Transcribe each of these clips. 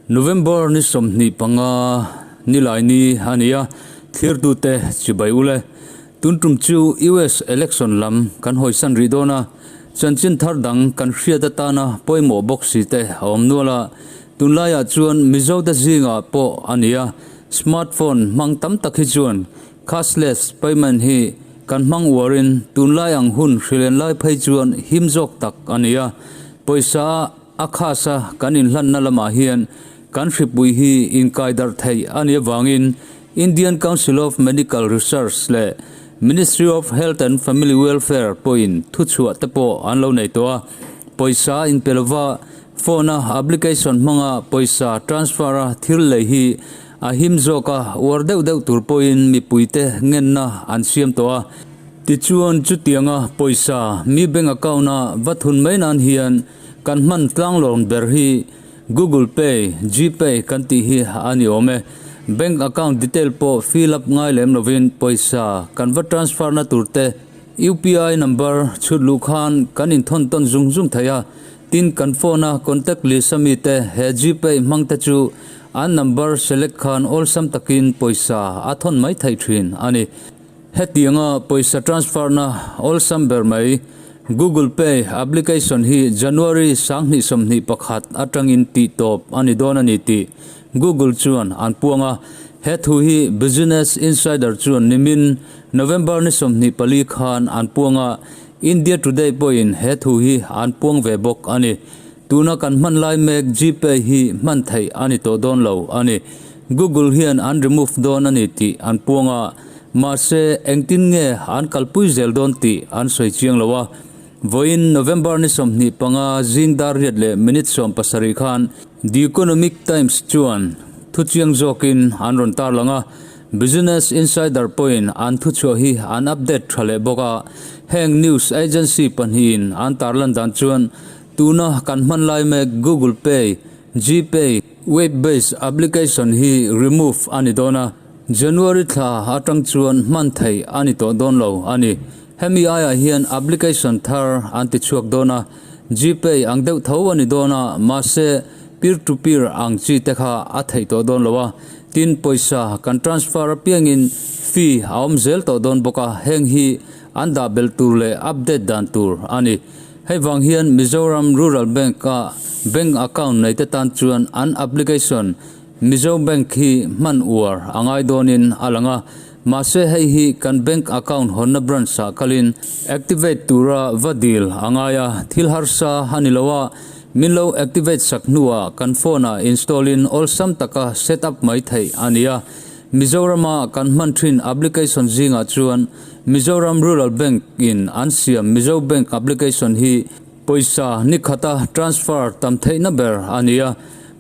November ni 25 Nilaini a ni a, thlirtute chibai ul e. Tun tum chu US election lam kan hawisan rih dawn a, chanchin thar dang kan hriat atana pawimawh bawk si te a awm nual a. Tunlaiah chuan Mizote zingah pawh a ni a, smartphone hmang tam tak hi chuan Cashless payment hi kan hmang uarin tunlai ang hun hrilen lai phei chuan him zawk tak a ni a, pawisa a khas a kan inhlanna lamah hian kan hripui hi inkai darh theih a nih avangin Indian Council of Medical Research leh Ministry of Health and Family Welfare pawhin thuchhuah te pawh an lo nei tawh a, pawisa inpe lova phone a application hmanga pawisa transfer a thil lei hi A him zawk a, uar deuh deuh tur pawhin mipuite ngenna an siam tawh a. Tichuan, chutianga pawisa mi bank account-a va thun mai nan hian kan hman tlanglawm ber hi Google Pay, Gpay kan tih hi a ni awm e. Bank account detail pawh fill up ngai lem lovin pawisa kan va transfer na tur te UPI number chhut luh khan kan inthawn tawn zung zung thei a. Tin, kan phone-a contact list a mite he Gpay hmangte chu an number select khan awlsam takin pawisa a thawn mai theih thin a ni. Hetianga pawisa transfer-na awlsam ber mai Google Pay application hi January 2021 atangin tih tawp a ni dawn a ni tih Google chuan an puang a. He thu hi Business Insider chuan nimin November ni 24 khan an puang a. India Today pawhin he thu hi an puang ve bawk a ni. Tuna kan hman lai mek Gpay hi hman theih a ni tawh dawn lo a ni. Google hian an remove dawn a ni tih an puang a, mahse engtin nge an kalpui zel dawn tih an sawi chiang lo a. Vawiin November ni 25 zing dar riat leh minute 17 khan The Economic Times chuan thu chiang zawkin an rawn tarlang a. Business Insider pawhin an thuchhuah hi an update tha leh bawk a, heng news agency pahnihin an tarlan dan chuan tuna kan hman lai mek Google Pay, Gpay, web-based application hi remove a ni dawn a, January thla atang chuan hman theih a ni tawh dawn lo a ni. Hemi aiah hian application thar an ti chhuak dawn a, Gpay ang deuh tho a ni dawn a, mahse peer-to-peer ang chi te kha a theih tawh dawn lo a. Tin, pawisa kan transfer apiangin fee a awm zel tawh dawn bawk a, heng hi an dah belh tur leh update dan tur a ni. Hei vang hian Mizoram Rural Bank-a bank account nei te tan chuan an application Mizo Bank hi hman uar a ngai dawnin a lang a, mahse hei hi kan bank account hawnna branch-ah kalin activate tura va dil a ngai a, thil harsa a ni lo a. Min lo activate sak hnuah kan phone ah install in awlsam taka set up mai theih a ni a. Mizorama kan hman thin application zingah chuan Mizoram Rural Bank in an siam Mizo Bank application hi pawisa ni khata transfer tam theihna ber a ni a.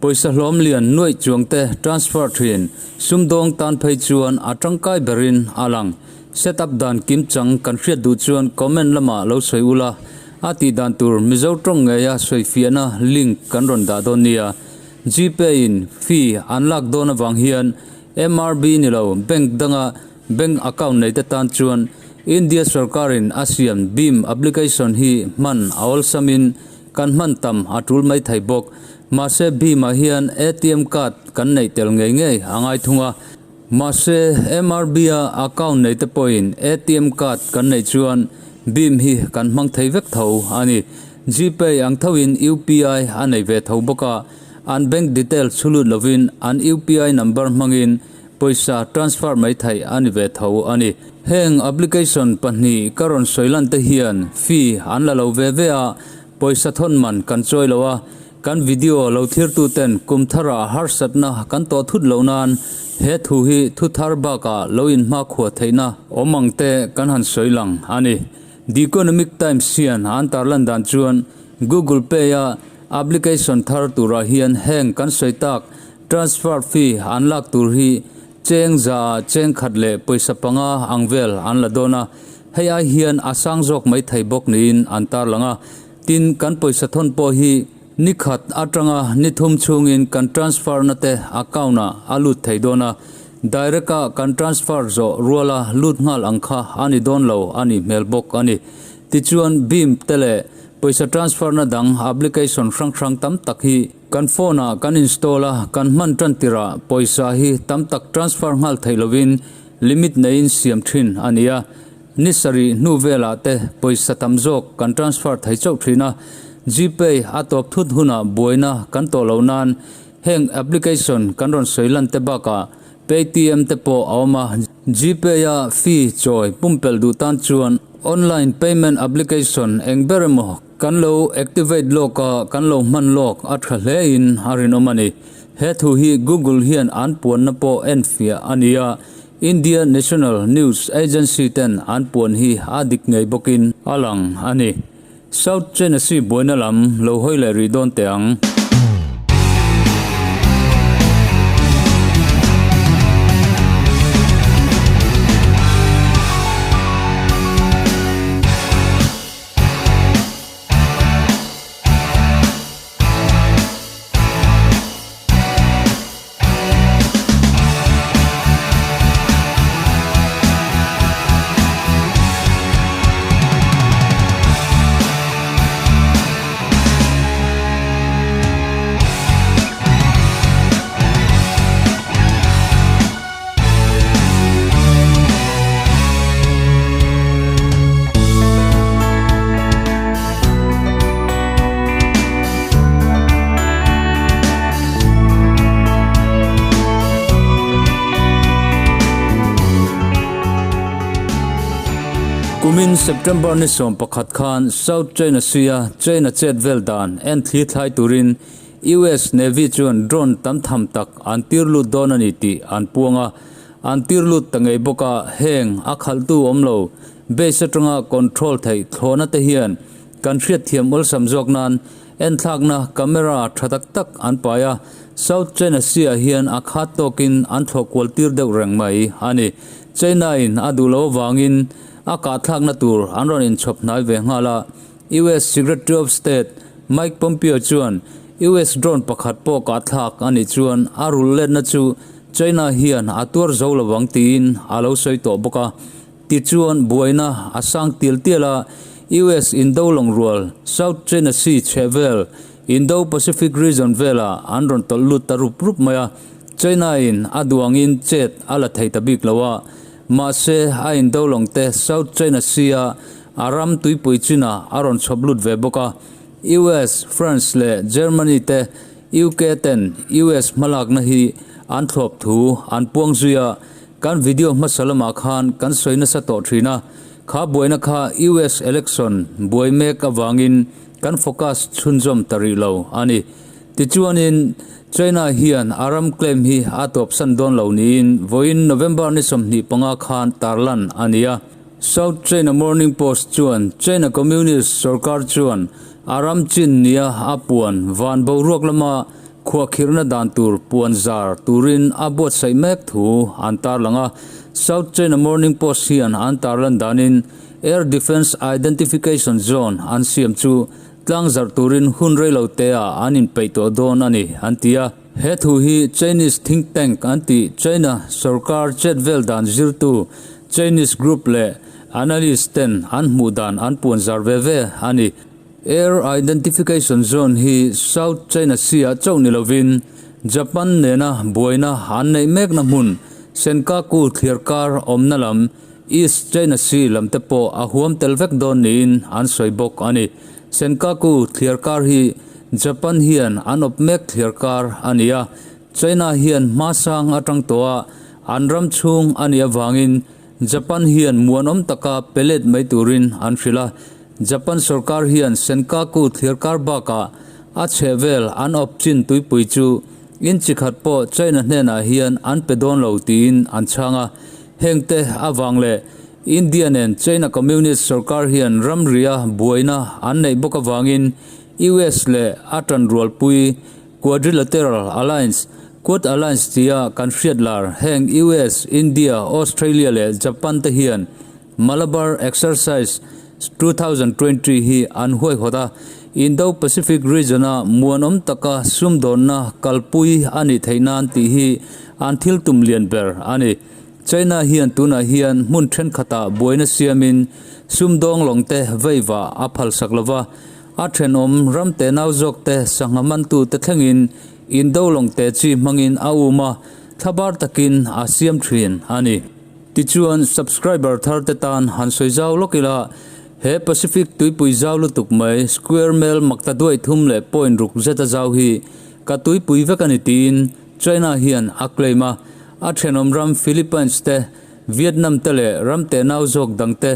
Pawisa hlawm lian nuaih chuang te transfer thin sumdawng tan phei chuan a tangkai berin a lang. Set up dan kimchang kan hriat duh chuan comment lamah lo sawi ula. A tih dan tur Mizo tawng ngeia sawifiahna link kan rawn dah dawn nia. Gpay in fee an lak dawn avang hian MRB ni lo bank danga bank account nei te tan chuan India sorkarin a siam BHIM application hi hman a awlsamin kan hman tam a tul mai thei bawk. Mahse BHIM ah hian ATM card kan neih tel ngei ngei a ngai thung a. Mahse, MRB a account nei te pawhin ATM card kan neih chuan BHIM hi kan hmang thei vek tho a ni. Gpay ang thoin UPI a nei ve tho bawk a, an bank detail chhulut lovin an UPI number hmangin pawisa transfer mai theih a ni ve tho a ni. Heng application pahnih ka rawn sawi lan te hian fee an la lo ve ve a, pawisa thawn man kan chawi lo a, Kan video lo thirtu ten kum tharah harsatna kan tawh thut loh nan he thu hi thu thar bakah lo inhmakhua theihna awm ang te kan han sawi lang a ni. The Economic Times hian an tarlan dan chuan Google Pay-a application thar turah hian heng kan sawi tak transfer fee an lak tur hi cheng za ah cheng khat leh pawisa panga ang vel an la dawn a, hei ai hian a sang zawk mai thei bawk niin an tarlang a. Tin, kan pawisa thawn pawh hi ni khat atanga ni thum chhungin kan transfer na te account ah a lut thei dawn a. Direct a kan transfer zawh ruala lut nghal ang kha a ni dawn lo a nih hmel bawk a ni. Tichuan BHIM te leh pawisa transfer na dang application hrang hrang tam tak hi kan phone ah kan install a, kan hman tan tirah pawisa hi tam tak transfer nghal theih lovin limit neiin siam thin a ni a. Ni sarih hnu velah te pawisa tam zawk kan transfer thei chauh thin a, GPay a tawp thut hunah buaina kan tawh loh nan Heng application kan rawn sawi lan te bakah Paytm te pawh a awm a, GPay a fee chawi pumpelh duh tan chuan online payment application eng ber emaw kan lo activate lawk a, kan lo hman lawk a tha hle in a rinawm a ni. He thu hi Google hian an puanna pawh enfiah a ni a, India National News Agency ten an puan hi a dik ngei bawkin a lang a ni. South China Sea buaina lam lo hawi leh rih dawn teh ang. Kumin September ni 11 khan South China Sea-a China chet vel dan en thli thlai turin US Navy chuan drone tam tham tak an tir lut dawn a ni tih an puang a. An tir lut ta ngei bawk a, heng a khalhtu awm lo base atanga control theih thlawhna te hian kan hriatthiam awlsam zawk nan enthlakna camera tha tak tak an pai a, South China Sea ah hian a khat tawkin an thlawh kual tir deuh reng mai a ni. China in a duh lo avangin a kahthlakna tur an rawn inchhawp hnai ve nghal a, US Secretary of State Mike Pompeo chuan US drone pakhat pawh kahthlak a nih chuan a rulh letna chu China hian a tuar zo lo vang tiin a lo sawi tawh bawk a. Tichuan buaina a sang tial tial a, US indo lawng rual South China Sea chhehvel Indo-Pacific region velah an rawn tawlh lut ta rup rup mai a. China in a duh angin chet a la thei ta bik lo a, mahse a indo lawng te South China Sea a a ram tuipui chinah a rawn chhawp lut ve bawk a. US, France leh Germany te UK ten US hmalakna hi an thlawp thu an puang zui a, kan video hmasa lamah khan kan sawi nasa tawh thin a, kha buaina kha US election buai mek avangin kan focus chhunzawm ta rih lo a ni. Tichuanin China hian a ram claim hi a tawpsan dawn lo niin vawiin November ni 25 khan tarlan a ni a. South China Morning Post chuan China Communist sorkar chuan A ram chin nia a puan van boruak lama khuahkhirhna dan tur puan zar turin a buatsaih mek thu an tarlang a. South China Morning Post hian an tarlan danin Air Defence Identification Zone an siam chu tlang zarh turin hun reilo teah an inpeih tawh dawn a ni an ti a. He thu hi Chinese think tank an tih China sorkar chet vel dan zirtu Chinese group leh Analyst ten an hmuh dan an puan zar ve ve a ni. Air Identification Zone hi South China Sea ah chauh ni lovin Japan nena buaina an neih mekna hmun Senkaku thliarkar awmna lam East China Sea lam te pawh a huam tel vek dawn niin an sawi bawk a ni. Senkaku thliarkar hi Japan hian an awp mek thliarkar a ni a, China hian hmasang atang tawh a an ram chhung a nih avangin Japan hian muanawm taka pe let mai turin an hrilh a, Japan sorkar hian Senkaku thliarkar bakah a chhehvel an awp chin tuipui chu in chi khat pawh China hnenah hian an pe dawn lo tiin an chhang a, hengte avang leh India nen China Communist sorkar hian ramria buaina an neih bawk avangin US leh a tanrualpui Quadrilateral Alliance, Quad Alliance tia kan hriat lar heng US, India, Australia leh Japan te hian Malabar Exercise 2020 hi an huaihawt a. Indo-Pacific region-a muanawm taka sumdawnna kalpui a nih theih nan tih hi an thil tum lian ber a ni. China hian tunah hian hmun thenkhatah buaina siamin sumdawng lawngte veivah a phalsak lova, a thenawm ram tenau zawkte sangha mantute thlengin indo lawngte chi hmangin a um a, thlabar takin a siam thin a ni. Tichuan, subscriber tharte tan han sawi zau lawk ila, he Pacific tuipui zau lutuk mai, square mel makta duai thum leh point ruk zeta zau hi ka tuipui vek a ni tiin China hian a claim a, a thenawm ram Philippines te, Vietnam te leh ram tenau zawk dang te,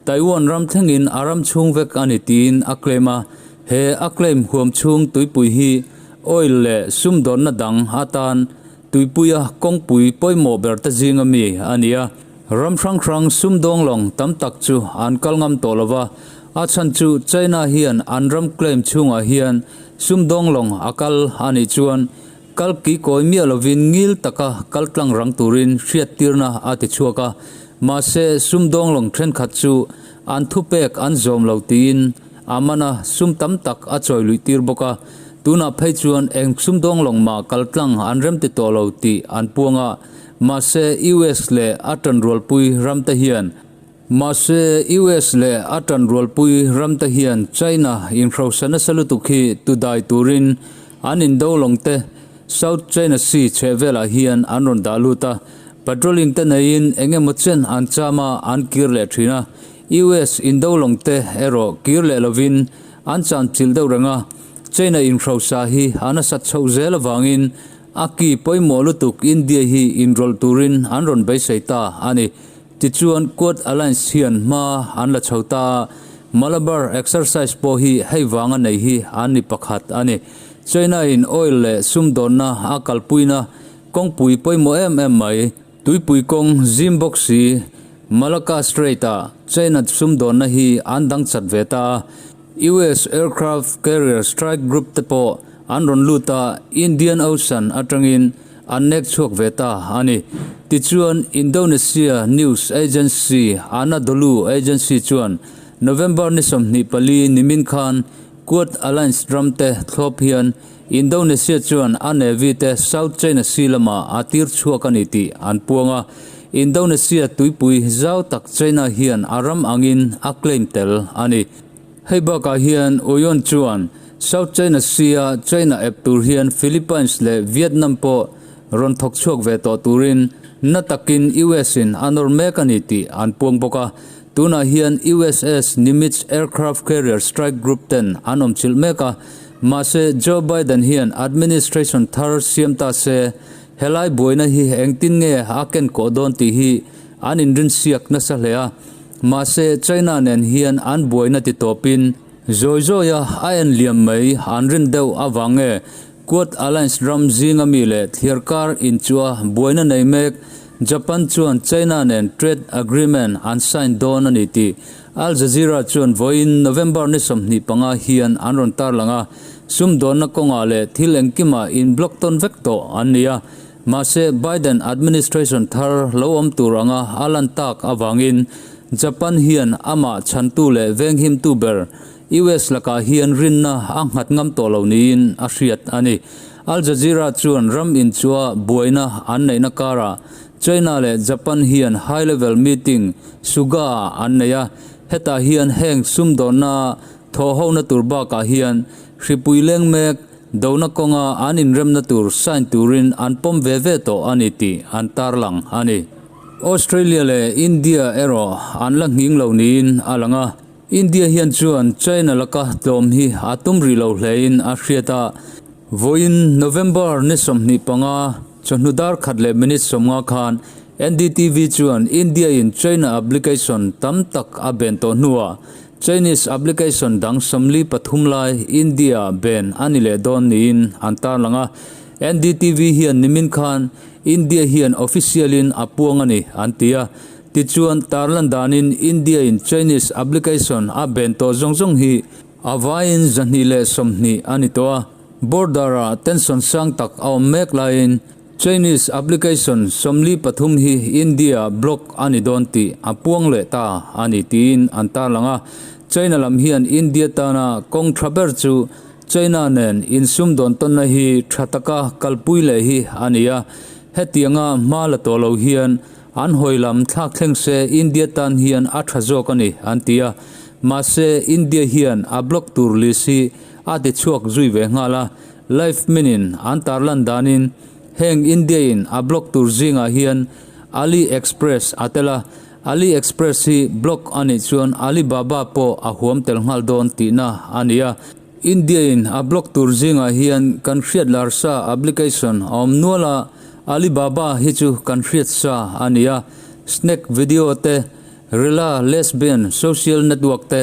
Taiwan ram thlengin a ram chhung vek a ni tiin a claim a, he a claim huam chhung tuipui hi oil leh sumdawnna dang atan Tuipuia kawngpui pawimawh ber te zinga mi a ni a, ram hrang hrang sumdawng lawng tam tak chu an kal ngam tawh lo va, a chhan chu China hian an ram claim chhungah hian sumdawng lawng a kal a nih chuan kal ki kawi miah lovin ngil taka kal tlang rang turin hriattirna a ti chhuak a, mahse sumdawng lawng thenkhat chu an thupek an zawm lo tiin a man a, sum tam tak a chawi luih tir bawk a. Tunah phei chuan eng sumdawng lawng mah kal tlang an rem ti tawh lo tih an puang a, mahse US leh a tanrualpui ramte hian Mahse US leh a tanrualpui ramte hian China inhrosa nasa lutuk hi tu dai turin an indo lawngte South China Sea chhehvelah hian an rawn dah lut a, patrolling te neiin eng emaw chen an cham a an kir leh thin a, US indo lawngte erawh kir leh lovin An chan chilh deuh reng a, China inhrosa hi a nasat chhoh zel avangin a ki pawimawh lutuk India hi inrawlh turin an rawn beisei ta a ni. Tichuan Quad Alliance hian hma an la chho ta a, Malabar exercise pawh hi hei vanga nei hi an ni pakhat a ni. China in oil leh sumdawnna a kalpuina kawngpui pawimawh em em mai. Tuipui kawng zim bawk si, Malacca Strait-ah China sumdawnna hi an dang chat ve ta a, US aircraft carrier strike group te pawh an rawn lut a, Indian Ocean atangin an nek chhuak ve ta a ni. Tichuan, Indonesia news agency Anadolu Agency chuan November ni 24 nimin khan Quad Alliance ram te thlawp hian Indonesia chuan a Navy te South China Sea lamah a tir chhuak a ni tih an puang a, Indonesia tuipui zau tak China hian a ram angin a claim tel a ni. Hei bakah hian Uyon chuan South China Sea-a China ep tur hian Philippines leh Vietnam pawh rawn thawk chhuak ve tawh turin na takin US-in a nawr mek a ni tih an puang bawk a. Tunah hian USS Nimitz aircraft carrier strike group ten an awm chilh mek a, mahse Joe Biden hian administration thar siam ta se helai buaina hi engtin nge a ken kawh dawn tih hi an inrinsiak nasa hle a, mahse China nen hian an buaina ti tawpin zawi zawia a en liam mai an rin deuh avang nge Quad Alliance ram zinga mi leh thliarkar inchua buaina nei mek Japan chuan China nen trade agreement an sign dawn a ni tih Al Jazeera chuan vawiin November ni 25 hian an rawn tarlang a, sumdawnna kawngah leh thil engkimah in block tawn vek tawh an ni a. Mahse, Biden administration thar lo awm tur anga a lan tak avangin Japan hian amah chhantu leh venghimtu ber US lakah hian rinna a nghat ngam tawh lo niin a hriat a ni. Al Jazeera chuan ram inchua buaina an neihna karah China leh Japan hian high level meeting Suga-ah an nei a, hetah hian heng sumdawnna thawhhona tur bakah hian hripui leng mek dona kawnga an inremna tur sign turin an pawm ve ve tawh a ni tih an tarlang a ni. Australia leh India erawh an la nghing lo niin a lang a. India hian chuan China laka tlawm hi a tum rih lo hlein a hriat a, vawiin November ni 25 chawhnu dar khat leh minute 50 khan NDTV chuan India in China application tam tak a ben tawh hnuah Chinese application dang 43 lai India ben a ni leh dawn niin an tarlang a. NDTV hian nimin khan India hian official in a puang a ni an ti a. Tichuan, tarlan danin India-in Chinese application a ben tawh zawng zawng hi a vaiin 220 a ni tawh a. Border-ah tension sang tak a awm mek laiin Chinese application 43 hi India block a ni dawn tih a puang leh ta a ni tiin an tarlang a. China lam hian India tana kawng tha ber chu China nen insumdawn tawnna hi tha taka kalpui leh hi a ni a, hetianga hma la tawh lo hian an hawi lam thlak thleng se India tan hian a tha zawk a ni an ti a, mahse India hian a block tur list hi a ti chhuak zui ve nghal a, Live Min-in an tarlan danin heng India-in a block tur zingah hian Ali Express a tel a, Ali Express hi block a nih chuan Alibaba pawh a huam tel nghal dawn tihna a ni a. India-in a block tur zingah hian kan hriat lar sa application a awm nual a, Alibaba hi chu kan hriat sa a ni a. Snack video te, Rela Lesbian social network te,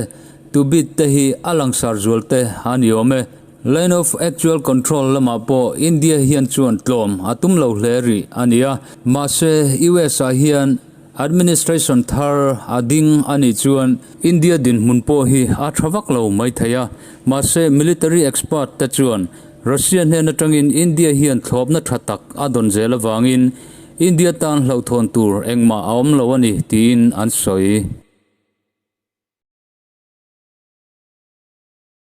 Tubit te hi a langsar zual te a ni awm e. Line of Actual Control lamah pawh India hian chuan tlawm a tum lo hle rih a ni a, mahse US-ah hian Administration thar a ding a nih chuan India dinhmun pawh hi a tha vak lo mai thei a, mahse military expert te chuan Russia hnen atangin India hian thlawpna tha tak a dawn zel avangin India tan hlauhthawn tur engmah a awm lo a ni tiin an sawi.